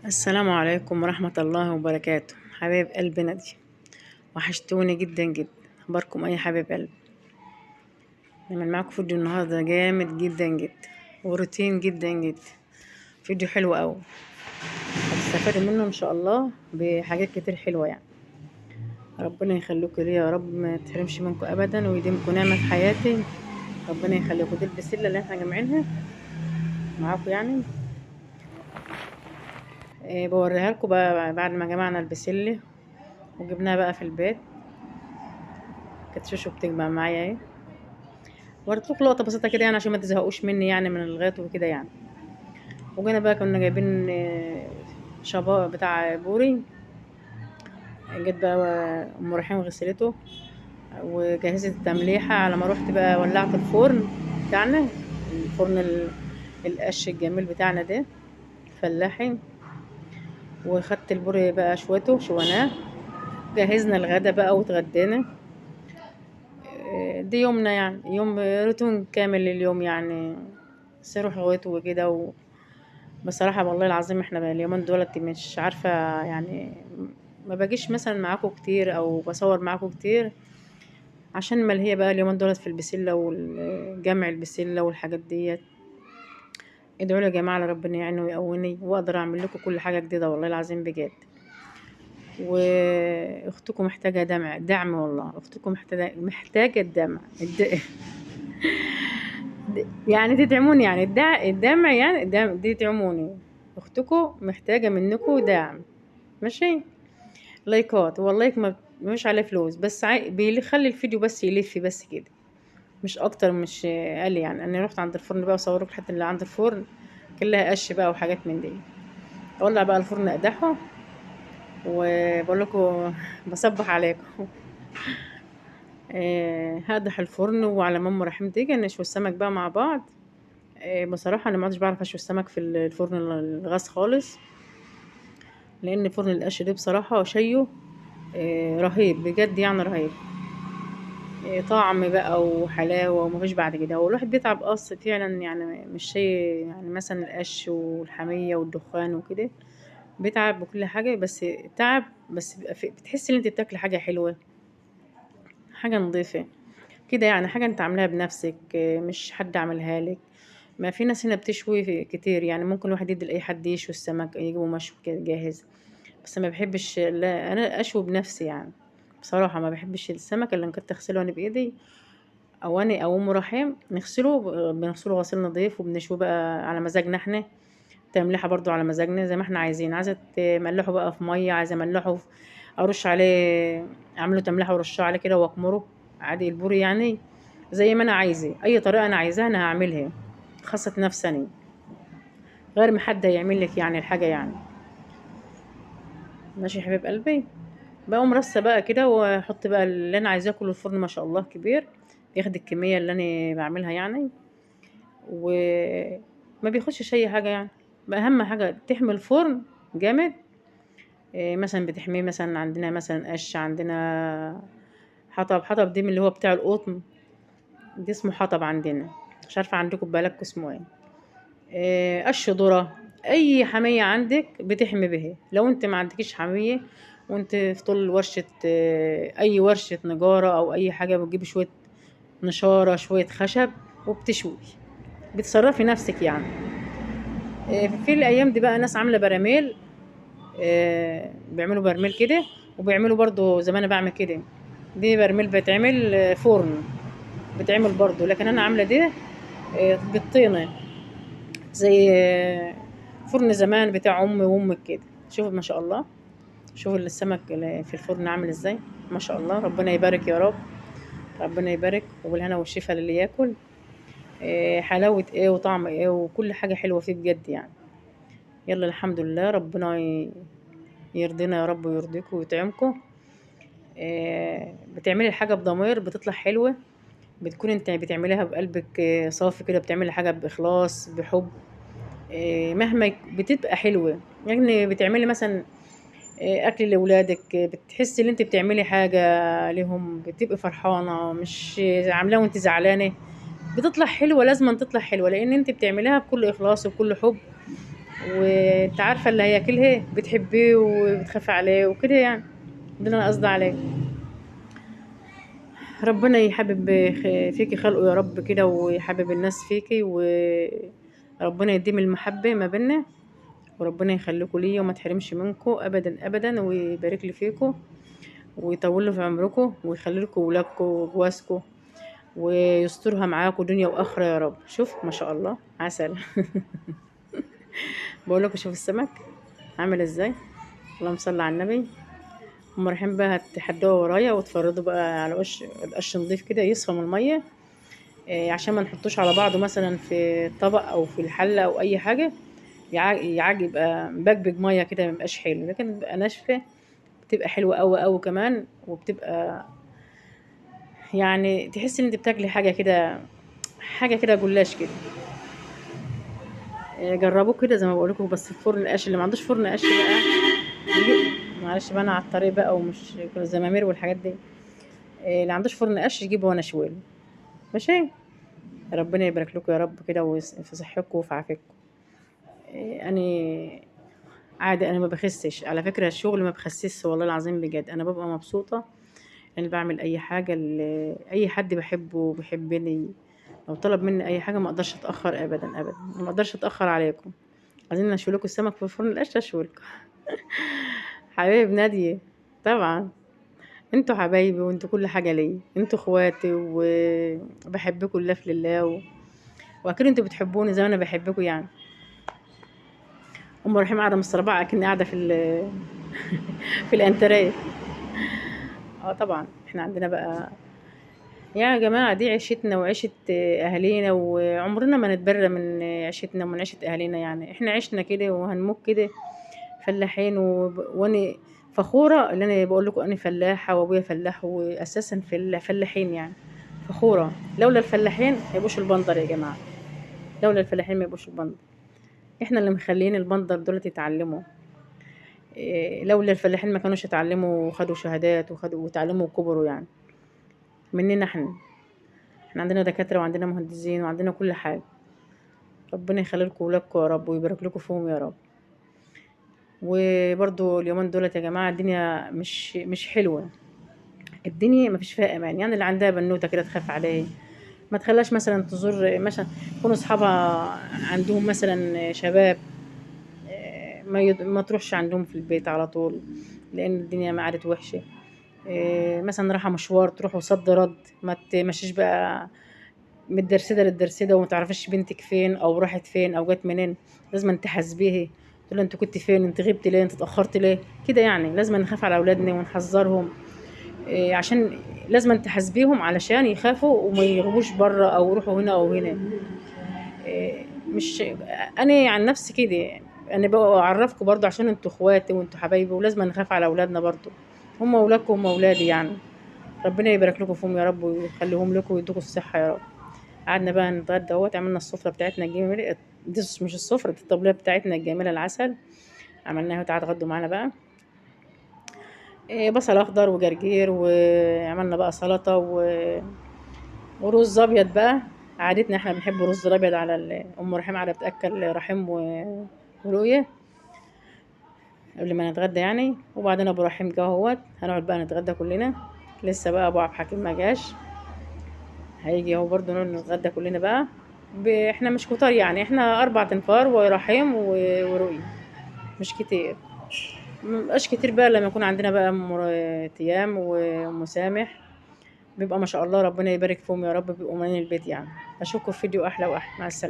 السلام عليكم ورحمة الله وبركاته. حبايب قلب نادية، وحشتوني جدا جدا. اخباركم ايه يا حبايب قلب؟ نعمل معاكم فيديو النهارده جامد جدا جدا وروتين جدا جدا، فيديو حلو قوي هتستفادوا منه ان شاء الله بحاجات كتير حلوة يعني. ربنا يخليكم ليا يا رب، ما تحرمش منكم ابدا ويديمكم نعمه في حياتي. ربنا يخليكم. دي البسله اللي احنا جامعينها معاكم يعني، بوريها لكم بقى بعد ما جمعنا البسله وجبناها بقى في البيت. كانت شوشو بتجمع معايا اهي، وريت لكم لقطة بسيطة كده يعني عشان ما تزهقوش مني يعني من الغيط وكده يعني. وجينا بقى كنا جايبين شباب بتاع بوري، جت بقى ام رحيم غسلته وجهزت التمليحه. على ما روحت بقى ولعت الفرن بتاعنا، الفرن القش الجميل بتاعنا ده فلاحي، وخدت البوري بقى شويته شويناه. جهزنا الغدا بقى واتغدينا. دي يومنا يعني، يوم روتين كامل لليوم يعني، سيروح غويط وكده. بصراحة والله العظيم احنا بقى اليومين دولت مش عارفة يعني، ما باجيش مثلا معاكم كتير او بصور معاكم كتير عشان ملهية بقى اليومين دولت في البسلة والجمع البسلة والحاجات ديت. ادعوا لي يا جماعة ربنا يعيني ويقويني واقدر اعمل لكم كل حاجة جديدة والله العظيم بجد. واختكم محتاجة دعم والله، اختكم محتاجة الدمع يعني تدعموني يعني الدمع يعني تدعموني، اختكم محتاجة منكم دعم. ماشي، لايكات والله ما مش عليه فلوس، بس بيخلي الفيديو بس يلف بس كده، مش اكتر مش اقل يعني. انا رحت عند الفرن بقى وصورت الحتة اللي عند الفرن كلها قش بقى وحاجات من دي. اولع بقى الفرن اقدحه وبقول لكم بصبح عليكم. هقدح الفرن وعلى ما ام رحيم تيجي نشوي السمك بقى مع بعض. بصراحة انا ما عدتش بعرف اشوي السمك في الفرن الغاز خالص، لان فرن القش ده بصراحة شيه رهيب بجد يعني، رهيب طعم بقى وحلاوة ومفيش بعد كده. والواحد بيتعب قص فعلا يعني، مش شيء يعني مثلا القش والحمية والدخان وكده بيتعب وكل حاجة، بس تعب بس بتحس ان انت بتاكلي حاجة حلوة، حاجة نظيفة كده يعني، حاجة انت عاملاها بنفسك مش حد عملها لك. ما في ناس هنا بتشوي كتير يعني، ممكن الواحد يدي لاي حد يشوي السمك يجيبه مشوي كده جاهز، بس ما بحبش، لا انا اشوي بنفسي يعني. بصراحة ما بحبش السمك اللي كنت اغسله انا بايدي او انا او ام رحيم نغسله، بنغسله غسيل نظيف وبنشويه بقى على مزاجنا احنا، تملحه برضو على مزاجنا زي ما احنا عايزين. عايزه تملحه بقى في مية، عايزه املحه ارش عليه، اعمله تملحه وارشه عليه كده واكمره عادي البوري يعني، زي ما انا عايزه، اي طريقه انا عايزاها انا هعملها، خاصة نفسي انا، غير ما حد يعمل لك يعني الحاجة يعني. ماشي يا حبيب قلبي. بقوم رصه بقى كده واحط بقى اللي انا عايزاه كله. الفرن ما شاء الله كبير، بياخد الكمية اللي انا بعملها يعني، وما بياخدش اي حاجة يعني. اهم حاجة تحمي الفرن جامد، مثلا بتحميه مثلا عندنا مثلا قش، عندنا حطب، حطب دي من اللي هو بتاع القطن دي اسمه حطب عندنا، مش عارفه عندكم ببالكم اسمه ايه. قش ذره، اي حمية عندك بتحمي بها. لو انت ما عندكيش حمية وانت في طول ورشه، اي ورشه نجاره او اي حاجة، بتجيبي شوية نشاره شوية خشب وبتشوي، بتصرفي نفسك يعني. في الايام دي بقى ناس عامله براميل، بيعملوا برميل كده، وبيعملوا برضو زي ما انا بعمل كده، دي برميل بتعمل فرن بتعمل برضو، لكن انا عامله دي بالطينه زي فرن زمان بتاع امي وامك كده. شوفوا ما شاء الله، شوفوا السمك في الفرن عامل ازاي ما شاء الله. ربنا يبارك يا رب، ربنا يبارك وبالهنا والشفا للي ياكل. حلاوة ايه وطعم ايه وكل حاجة حلوة فيه بجد يعني. يلا الحمد لله، ربنا يرضينا يا رب ويرضيكم ويطعمكم. بتعملي الحاجة بضمير بتطلع حلوة، بتكون انت بتعمليها بقلبك صافي كده، بتعملي حاجة باخلاص بحب، مهما بتبقى حلوة يعني. بتعملي مثلا اكل لاولادك، بتحسي ان انت بتعملي حاجة لهم، بتبقي فرحانة، مش عاملاها وانت زعلانة، بتطلع حلوة، لازم تطلع حلوة لان انت بتعمليها بكل اخلاص وبكل حب. انت عارفه اللي هياكلها بتحبيه وبتخافي عليه وكده يعني، ده اللي انا قصدي عليه. ربنا يحبب فيكي خلقه يا رب كده، ويحبب الناس فيكي، وربنا يديم المحبة ما بيننا، وربنا يخليكم ليا وما تحرمش منكم ابدا ابدا، ويبارك لي فيكم ويطول له في عمركم، ويخلي لكم ولادكم وجوازكم، ويسترها معاكم دنيا واخره يا رب. شوف ما شاء الله عسل. بقول لكم شوف السمك عامل ازاي، اللهم صل على النبي. هم رايحين بقى هتحدوها ورايا وتفردوا بقى على وش القش نضيف كده يصفى من المية، عشان ما نحطوش على بعضه مثلا في طبق او في الحلة او اي حاجة، يعج يبقى مبجبج مية كده، ما يبقاش حلو. لكن بتبقى ناشفة، بتبقى حلوة قوي قوي كمان، وبتبقى يعني تحس ان انت بتاكلي حاجة كده، حاجة كده جلاش كده. جربوه كده زي ما بقول لكم، بس في فرن القش. اللي ما عندوش فرن قش بقى معلش بقى انا على الطريق بقى ومش الزمامير والحاجات دي، اللي عندوش فرن قش يجيبه وانا شويله. ماشي، ربنا يبارك لكم يا رب كده وفي صحتكم وفي عافيتكم. انا عادي، انا ما بخسش على فكرة، الشغل ما بخسسش والله العظيم بجد. انا ببقى مبسوطة انا بعمل اي حاجة، اي حد بحبه وبيحبني، لو طلب مني اي حاجة ما اقدرش اتاخر ابدا ابدا، ما اقدرش اتاخر عليكم. عايزين نشوي لكم السمك في فرن القش، اشوي لكم. حبايب ناديه طبعا، انتوا حبايبي وانتوا كل حاجة ليا، انتوا اخواتي وبحبكم لله في لله، واكيد انتوا بتحبوني زي ما انا بحبكم يعني. ام رحيم قاعدة مستربعه اكني قاعدة في في الانتريه. طبعا احنا عندنا بقى يا جماعة دي عيشتنا وعيشه اهالينا، وعمرنا ما نتبرى من عيشتنا ومن عيشه اهالينا يعني. احنا عشنا كده وهنموت كده فلاحين، وانا فخورة اللي انا بقول لكم انا فلاحة وابويا فلاح، واساسا فلاحين يعني، فخورة. لولا الفلاحين ما يبقوش البندر يا جماعة، لولا الفلاحين ما يبقوش البندر. احنا اللي مخليين البندر دولت يتعلموا، لولا الفلاحين ما كانوش اتعلموا وخدوا شهادات وخدوا وتعلموا وكبروا يعني. مننا احنا عندنا دكاترة وعندنا مهندسين وعندنا كل حاجة. ربنا يخلي لكم ولادكم يا رب ويبارك لكم فيهم يا رب. وبرضو اليومين دولت يا جماعة الدنيا مش حلوة، الدنيا ما فيش فيها امان يعني. اللي عندها بنوتة كده تخاف عليه، ما تخلاش مثلا تزور، مثلا يكونوا اصحابها عندهم مثلا شباب، ما تروحش عندهم في البيت على طول، لان الدنيا ما عادت وحشة. مثلا رايحة مشوار تروحوا صد رد، ما تمشيش بقى من الدرسده للدرسده وما تعرفيش بنتك فين او راحت فين او جت منين. لازم تحاسبيه، تقول له انت كنت فين، انت غبت ليه، انت اتاخرت ليه كده يعني. لازم نخاف على اولادنا ونحذرهم، عشان لازم تحاسبيهم علشان يخافوا وما يغيبوش بره او يروحوا هنا او هنا. مش انا عن نفسي كده، انا بعرفكم برضو عشان انتوا اخواتي وانتوا حبايبي، ولازم نخاف على اولادنا برضو، هم اولادكم هم اولادي يعني. ربنا يبارك لكم فيهم يا رب ويخليهم لكم ويدوكم الصحة يا رب. قعدنا بقى نتغدى اهوت، عملنا السفرة بتاعتنا الجميلة دي، مش السفرة دي، الطبلية بتاعتنا الجميلة العسل عملناها. تعالوا اتغدوا معانا بقى، بصل اخضر وجرجير، وعملنا بقى سلطة ورز ابيض بقى. عادتنا احنا بنحب الرز الابيض على ام رحيم، على بتاكل رحيم ورؤية قبل ما نتغدى يعني. وبعدين ابو رحيم جه اهوت، هنقعد بقى نتغدى كلنا. لسه بقى ابو عبد الحكيم ما جاش، هيجي اهو برضه نقعد نتغدى كلنا بقى. احنا مش كتار يعني، احنا 4 انفار ورحيم ورؤية، مش كتير، مبقاش كتير بقى. لما يكون عندنا بقى تيام ومسامح بيبقى ما شاء الله، ربنا يبارك فيهم يا رب، بيبقوا مالين البيت يعني. اشوفكم في فيديو احلى واحلى، مع السلامة.